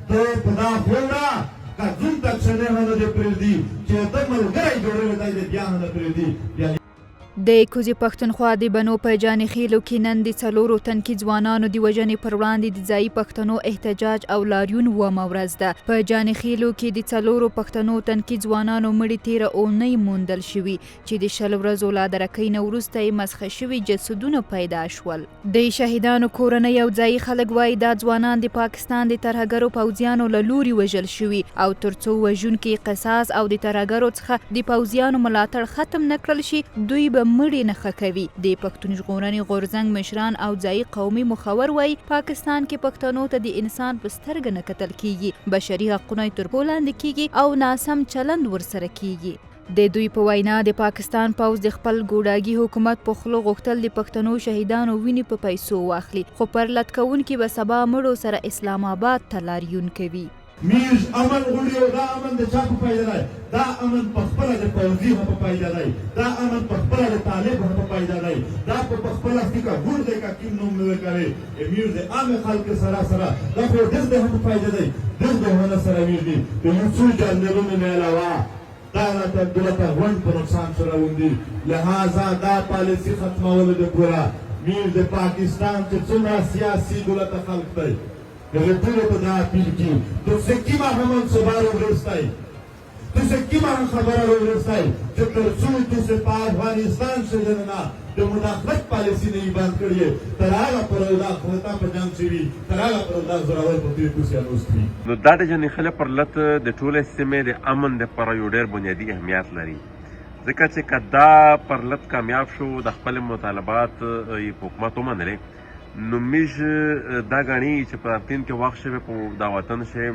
ته په دا خوړه که ځون تک شنه نه دې پرېږدي، چې ته ملګری جوړوي دی دې بیا نه پرېږدي بیا. د کوزې پښتونخوا د بنو په جانیخیلو کې نن د څلورو تنکي ځوانانو د وژنې پر وړاندې د ځایي پښتنو احتجاج او لاریون اوومه ورځ ده. په جانیخیلو کې د څلورو پښتنو تنکي ځوانانو مړي تېره اونۍ موندل شوي چې د 20 ورځو لادرکۍ نه وروسته یې مسخه شوي جسدونه پیدا شول. د شهیدانو کورنۍ او ځایي خلک وایي دا ځوانان د پاکستان د ترهګرو پوځیانو له لوري وژل شوي او ترڅو وژونکي قصاص او د ترهګرو څخه د پوځیانو ملاتړ ختم نه کړل شي، دوی به مړي نه ښخوي. د پښتون ژغورنې غورځنګ مشران او ځایي قومي مخور وایي پاکستان کې پښتنو ته د انسان په سترګه نه کتل کیږي، بشري حقونه یې تر پښو لاندې کیږي او ناسم چلند ورسره کیږي. د دوی په وینا د پاکستان پوځ د خپل ګوډاګي حکومت په خوله غوښتل د پښتنو شهیدانو وینې په پیسو واخلي، خو پرلت کوونکي به سبا مړو سره اسلام آباد ته لاریون کوي. میږ امن غوړي او دا امن د چا په فایده دی؟ دا امن په خپله د پوځي هم په فایده دی، دا امن په خپله د طالب هم په فایده دی، دا په خپله فکه ګوډ دی که کیم نوم نه کوي میږ د عام خلک سره سره دا خو دغ د هم په فایده دی، دغ د هونه سره میږ دي د یو څو جنرالونو نه علاوه دا راته دلته غونډ په نقصان سره وندي. لہذا دا پالیسی ختمولو د پوره میر د پاکستان چې څومره سیاسي دولت خلق دی هغې ټولو ته دا اپیل کی تاسو کیمه هم منصوبه راوړستای، تاسو کیمه هم خبره راوړستای چې تر څو تاسو په افغانستان کښې دننه د مداخلت پالیسي نه یې بند کړې، تر هغه پورې دا خلطه په جنګ کښې وي، تر هغه پورې دا زورور په دوی پسې انوست وي. نو دا د جنیخلې پرلت د ټولې سیمې د امن دپاره یو ډېر بنیادي اهمیت لري، ځکه چې که دا پرلت کامیاب شو، د خپل مطالبات یې په حکومت ومنلې، نو موږ دا ګڼي چې په راتلونکي وخت شوی په دا وطن شي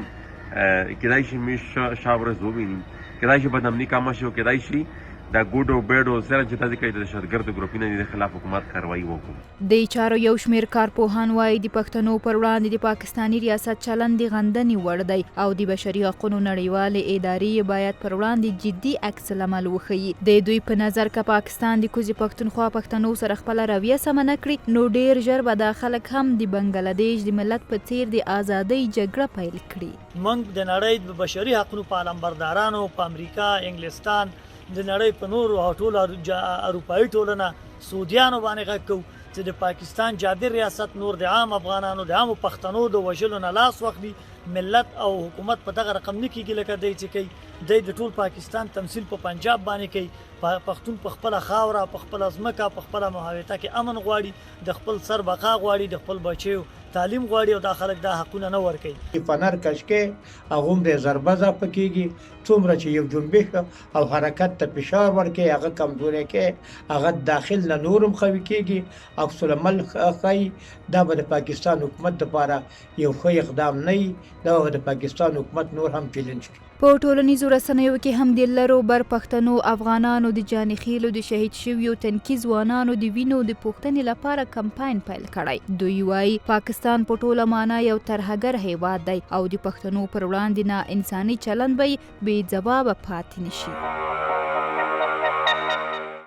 کېدای شي موږ ښه ورځ وویني، کېدای شي بدامني کمه شي او کېدای شي د ګوډو بیډو سره چې تاسو کوي د دهشتګردو ګروپونو د خلاف حکومت کاروایی وکړو. د چارو یو شمېر کارپوهان وایي د پښتنو پر وړاندې د پاکستاني ریاست چلند د غندنې وړ دی او د بشري حقونو نړیوالې ادارې یې باید پر وړاندې جدي عکس العمل وښيي. د دوی په نظر که پاکستان د کوزې پښتونخوا پښتنو سره خپله رویه سمه نه کړي، نو ډېر ژر به دا خلک هم د بنګله دېش د ملت په څېر د ازادۍ جګړه پیل کړي. موږ د نړۍ د بشري حقونو په علمبردارانو، په امریکا، انګلستان، د نړۍ په نورو او ټولو اروپایي ټولنه، سعودیانو باندې غږ کوو چې د پاکستان جابر ریاست نور د عام افغانانو، د عامو پښتنو د وژلو نه لاس واخلي. ملت او حکومت په دغه رقم نه کیږي لکه دی چې کوي. دی د ټول پاکستان تمثیل په پنجاب باندې کوي. پښتون په خپله خاوره، په خپله ځمکه، په خپله محوطه کې امن غواړي، د خپل سر بقا غواړي، د خپل بچیو تعلیم غواړي او دا خلک دا حقونه نه ورکوي. چې فنر کش کې هغومره ضربه اضافه کېږي، څومره چې یو جنبش او حرکت ته فشار ورکړي هغه کمزوری کوي، هغه داخل نه نور هم قوي کېږي، عکس العمل ښایي. دا به د پاکستان حکومت لپاره یو ښه اقدام نه وي، دا به د پاکستان حکومت نور هم چیلنج کړي. په ټولنیزو رسنیو کې هم د لرو بر پښتنو افغانانو د جانیخیلو د شهید شویو تنکي ځوانانو د وینو د پوښتنې لپاره کمپاین پیل کړی. دوی وایي پاکستان په ټوله معنا یو ترهګر هیواد دی او د پښتنو پر وړاندې نا انساني چلند به یې بې ځوابه پاتې نشي.